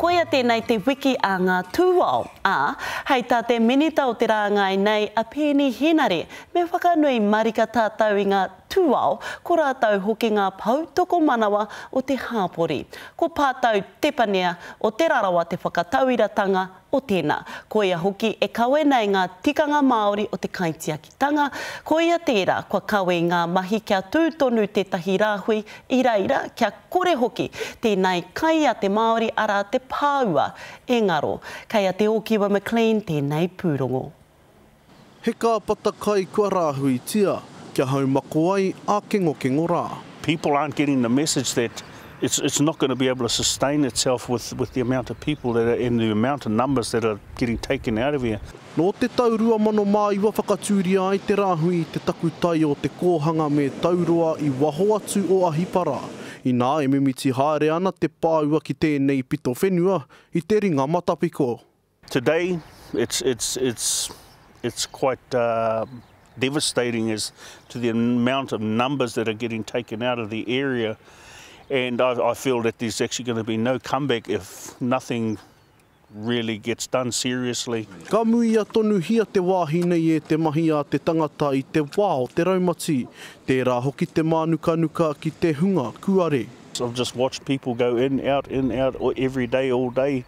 Koia tēnei te wiki a ngā tūao, ā, hei tā te Minita o te rāngai nei a Peeni Henare, me whakanui marika tātou i ngā tūao, ko rātou hoki ngā pou tokomanawa o te hāpori. Ko Pātau Tepania o Te Rarawa te whakatauiratanga o tēnā. Koia hoki e kawe nei ngā tikanga Māori o te kaitiakitanga, koia tērā kua kawe i ngā mahi kia tū tonu tētahi rāhui i reira, kia kore hoki tēnei kai a te Māori arā te pāua e ngaro. Kei a Te Ōkiwa McLean tēnei pūrongo. He kāpata kai kua rāhuitia, kia haumako ai a kengokengo rā. People aren't getting the message that it's it's not going to be able to sustain itself with with the amount of people that are and the amount of numbers that are getting taken out of here. Nō te tau 2009 whakatūria ai te rāhui i te takutai o Te Kōhanga me Tauroa i waho atu o Ahipara. Inā e mimiti haere ana te pāua ki tēnei pito whenua i te ringa matapiko. Today it's it's it's it's quite uh, devastating as to the amount of numbers that are getting taken out of the area and I, I feel that there's actually going to be no comeback if nothing really gets done seriously. Ka muia tonuhia te wāhi nei e te mahi a te tangata i te wā o te raumati, tērā hoki te mānukanuka ki te hunga kuare. I've just watched people go in, out, in, out every day, all day.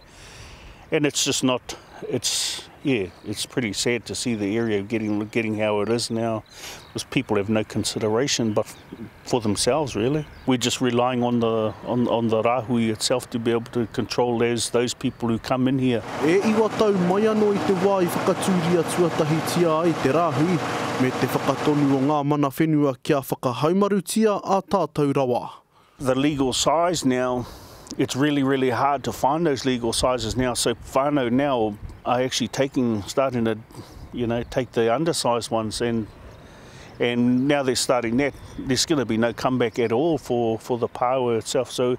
And it's just not, it's, yeah, it's pretty sad to see the area getting, getting how it is now. Because people have no consideration but for themselves, really. We're just relying on the, on, on the rahui itself to be able to control those, those people who come in here. E iwa tau mai anō i te wā i whakatūria tuatahitia ai te rāhui, me te whakatonu o ngā mana whenua kia whakahaumarutia ā tātou rawa. The legal size now, it's really, really hard to find those legal sizes now. So whānau now are actually taking, starting to, you know, take the undersized ones and and now they're starting that. There's going to be no comeback at all for, for the pāua itself. So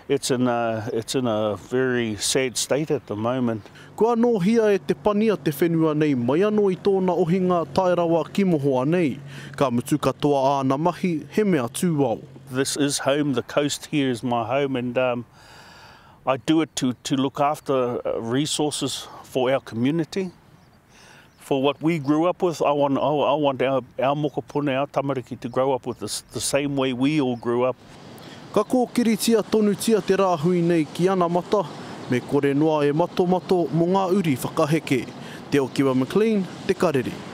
it's in a, it's in a very sad state at the moment. Kua nōhia e te pania te whenua nei mai anō i tōna ohinga tae rawa ki mohoa nei. Ka mutu katoa āna mahi, he mea tūao. This is home, the coast here is my home and um, I do it to, to look after uh, resources for our community. For what we grew up with, I want, I, I want our, our mokopuna, our tamariki to grow up with this, the same way we all grew up. Ka kōkiritia tonutia te rāhui nei ki anamata, me kore noa e matomato mō ngā uri whakaheke. Te Okiwa McLean, Te Karere.